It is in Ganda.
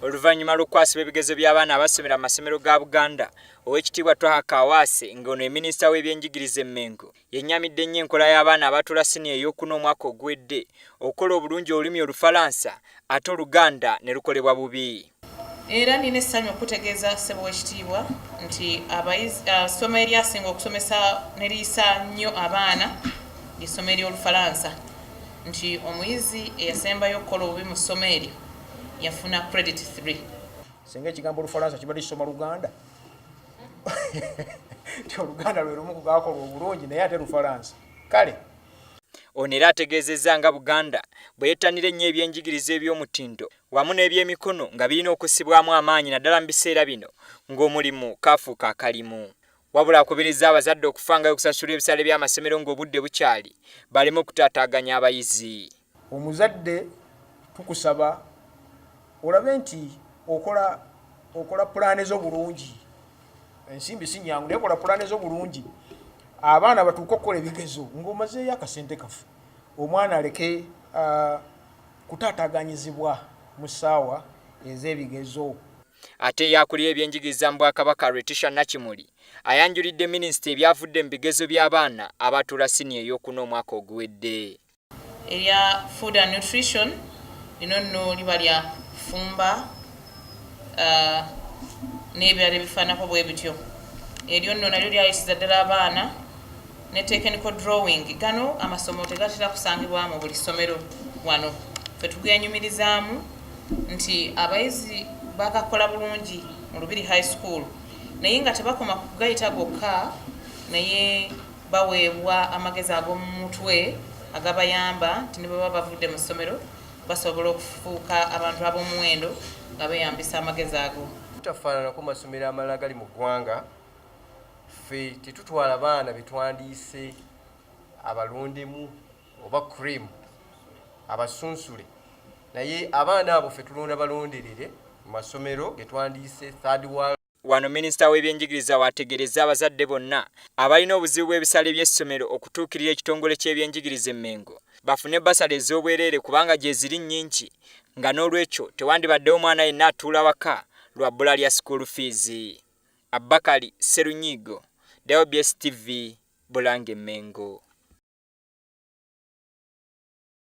Oluvannyuma lw'okukwasibwa ebigezo by'abaana abasomera mu masomero ga Buganda, Oweekitiibwa Twaha Kaawaase ng'ono ye minisita w'ebyenjigiriza e Mmengo yennyamidde nnyo enkola y'abaana abatuula siniya ey'okuna omwaka oguwedde okukola obulungi olulimi Olufalansa ate Oluganda ne lukolebwa bubi. Era nina essanyu okukutegeeza ssebo w'ekitiibwa nti ssomo eryasinga okusomesa ne liyisa nnyo abaana ly'essomo ery'Olufalansa nti omuyizi eyasembayo okukola obubi mu ssomo eryo yafuna credit 3. Singa ekigambo Olufalansa kibadde kisoma Luganda nti Oluganda lwe lumu kugakolwa obulungi naye ate Lufalansa kale. Ono era ategeezezza nga Buganda bwe yettanira ennyo ebyenjigiriza eby'omutindo wamu n'ebyemikono nga birina okussibwamu amaanyi naddala mu biseera bino ng'omulimu kaafuuka akalimu. Wabula akubirizza abazadde okufangayo okusasula ebisale by'amasomero ng'obudde bukyali baleme okutaataaganya abayizi. Omuzadde tukusaba olabe nti okola okola pulaane zo bulungi. Ensimbi si nyangu naye kola pulaane zo bulungi abaana batuuke okukola ebigezo ng'omazeeyo akasente kaffe omwana aleke kutaataaganyizibwa mu ssaawa ez'ebigezo. Ate ye akulira ebyenjigiriza mu Bwakabaka Retisha Nakimuli ayanjulidde minisita ebyavudde mu bigezo by'abaana abatuula siniya ey'okuna omwaka oguwedde. Erya food and nutrition lino nno liba lya kufumba n'ebirala ebifaanako bwe bityo. Eryo nno nalyo lyayisiza ddala abaana ne technical drawing. Gano amasomo tegatera kusangibwa mu buli ssomero wano. Ffe tugenyumirizaamu nti abayizi bagakola bulungi mu Lubiri High School naye nga tebakoma ku kugayita gokka naye baweebwa amagezi ag'omu mutwe agabayamba nti ne bwe baba bavudde mu ssomero basobola okufuuka abantu ab'omuwendo nga beeyambisa amagezi ago. Obutafaananako masomero amalala agali mu ggwanga, ffe tetutwala baana be twandiise abalondemu oba cream abasunsule naye abaana abo ffe tulonda balonderere mu masomero ge twandiise third world. Wano minisita w'ebyenjigiriza w'ategeerezza abazadde bonna abalina obuzibu bw'ebisale by'essomero okutuukirira ekitongole ky'ebyenjigiriza e Mmengo bafune bbasale ez'obwereere kubanga gyeziri nnyingi nga n'olwekyo tewandibaddewo mwana yenna atuula waka lwa bbula lya school fees. Abakali Sserunyiigo, WBS TV, Bulange Mmengo.